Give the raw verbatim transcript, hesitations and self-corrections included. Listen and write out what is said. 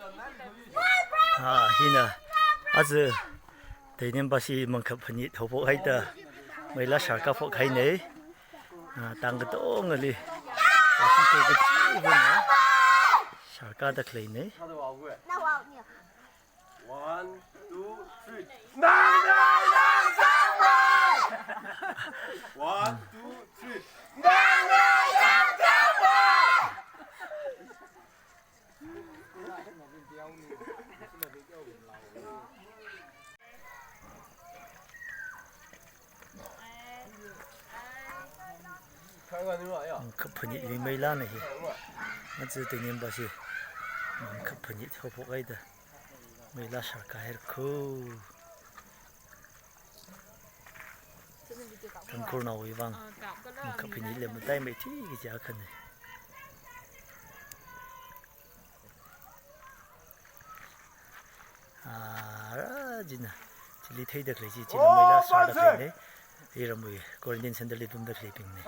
Ah, hina, aja Teinembashi mangkhap phanit haophok haida, meila sharka phok hainei. Ah, tang katongali, asin ko kachi huna, sharkada khaleinei. One, two, three. One, two, three. Mangkhap phanit hi meilana hi. Aja Teinembashi mangkhap phanit haophok haida, meila sharka haira ko. Tangkhulnaowui vang mangkhap phanit le mataimei thiki jiakha nei. Ah, ra jina. Chili theida khalei chi, chili meila sharda khaleinei. Iramwui quarantine centre li tumda khaleibing nei.